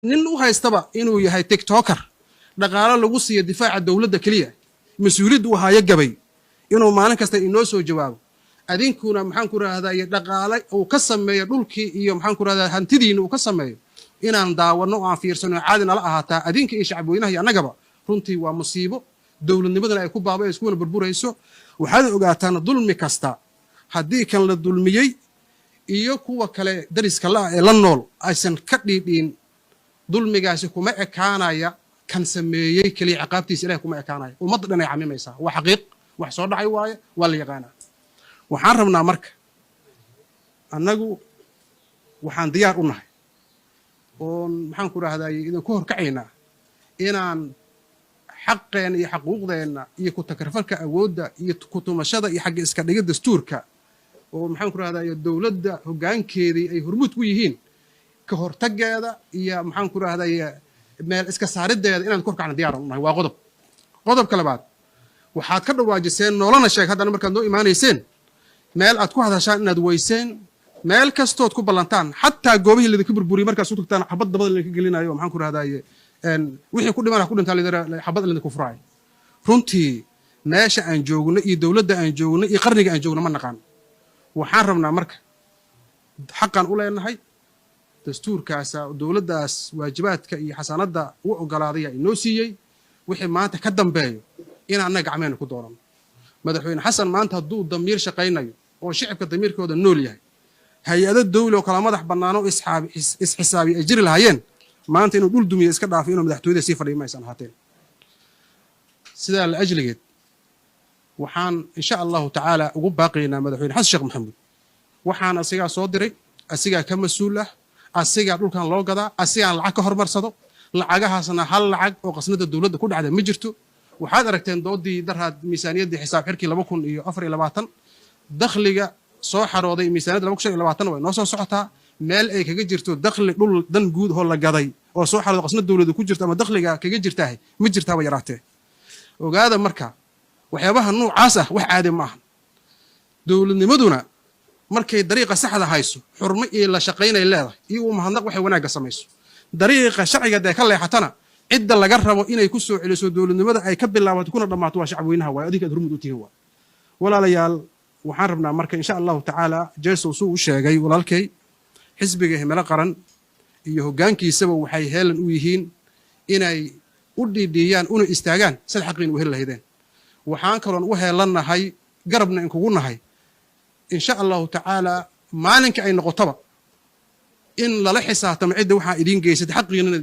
Nin u haystaba inuu yahay TikToker dhaqaalo lagu siiyo difaaca dowladda keliya, mas-uuliyadda uu haayo gabay, inuu maalin kasta inoo soo jawaabo, adinkuna, maxaan ku rahdaye, dhaqaale uu ka sameeyo dhulkii iyo, maxaan ku rahdaa, hantidiina uu ka sameeyo, inaan daawanno oo aan fiirsano caadi nala ahaataa, adinka iyo shacabweynaha iyo annagaba, runtii waa musiibo dowladnimadana ay ku baaba iskuwana burburayso. Waxaad ogaataan, dulmi kasta haddii kan la dulmiyey iyo kuwa kale dariska la ah ee la nool aysan ka dhiidhiin, dulmigaasi kuma ekaanaya kan sameeyey keliya. Ciqaabtiisa Ilahay kuma ekaanaya, ummadda dhan ay camimaysaa. Waa xaqiiq, wax soo dhacay waaye, waa la yaqaanaa. Waxaan rabnaa marka, annagu waxaan diyaar u nahay oon, maxaan ku rahday, idinku horkacaynaa inaan xaqeenna iyo xaquuqdeenna iyo ku-takarfalka awoodda iyo kutumashada iyo xagga iska dhiga dastuurka oo, maxaan ku rahday, dowladda hoggaankeedii ay hormuud ku yihiin, ka hortaggeeda iyo, maxaan ku rahday, meel iska saariddeeda inaan ku horkacna diyaaran u nahay. Waa qodob. Qodobka labaad, waxaad ka dhawaajiseen, noolana sheeg haddana markaad noo imaanayseen, meel aad ku hadashaan inaad weyseen. Meel kastood ku ballantaan, xataa goobihii laydinka burburiyey markaad su tagtaan, xabad dabada laydinka gelinayo, maxaan ku rahdaye, wixii ku dhiman ku dhintaa, xabad laydinku furaayo. Runtii meesha aan joogno iyo dowladda aan joogno iyo qarniga aan joogno ma naqaan. Waxaan rabnaa marka, xaqan u leenahay, dastuurkaasa dowladdaas waajibaadka iyo xasaanadda u ogolaadaya inoo siiyey, wixii maanta ka dambeeyo in annaga gacmeenna ku doonano. Madaxweyne Xasan maanta hadduu damiir shaqaynayo oo shicibka damiirkooda nool yahay, hay-ado dawli oo kala madax bannaano isxisaabi ay jiri lahaayeen, maanta inuu dhul dumiya iska dhaafo, inuu madaxtooyada sii fadhiyo ma aysan ahaateen. Sidaa la ajligeed waxaan insha Allahu tacaala ugu baaqaynaa madaxweyne Xasan Sheekh Maxamuud, waxaan asigaa soo diray, asigaa ka mas-uul ah, asigaa dhulkan loo gadaa, asigaan lacag ka hormarsado. Lacagahaasna hal lacag oo qasnada dowladda ku dhacda ma jirto. Waxaad aragteen doodii daraad, miisaaniyaddii xisaab xirkii 2024, dakhliga soo xarooday. Miisaaniyadda 2025 way noo soo socotaa. Meel ay kaga jirto dakhli dhul dan guud oo la gaday oo soo xarooday qasnad dowladda ku jirto ama dakhliga kaga jirtaahay ma jirtaaba yaraatee. Ogaada marka, waxyaabaha nuucaas ah wax caadi ma aha. Dowladnimaduna markay dariiqa saxda hayso, xurmo iyo la shaqaynay leedahay iyo uu mahadnaq waxay wanaagga samayso. Dariiqa sharciga dee ka leexatana, cidda laga rabo inay ku soo celiso dowladnimada ay ka bilaabato kuna dhammaato waa shacabweynaha, waay adinka aad hormud u tihiin. Waay walaalayaal, waxaan rabnaa marka, insha Allahu tacaala, Jesow suu u sheegay walaalkay, xisbiga Himilo Qaran iyo hoggaankiisaba waxay heelan u yihiin inay u dhiidhiiyaan una istaagaan sad xaqiin u heli lahaydeen. Waxaan kaloon u heelannahay, garabna inkugu nahay, insha Allahu tacaala, maalinka ay noqotoba in lala xisaabtamo cidda waxaa idiin geysatay xaqiinana.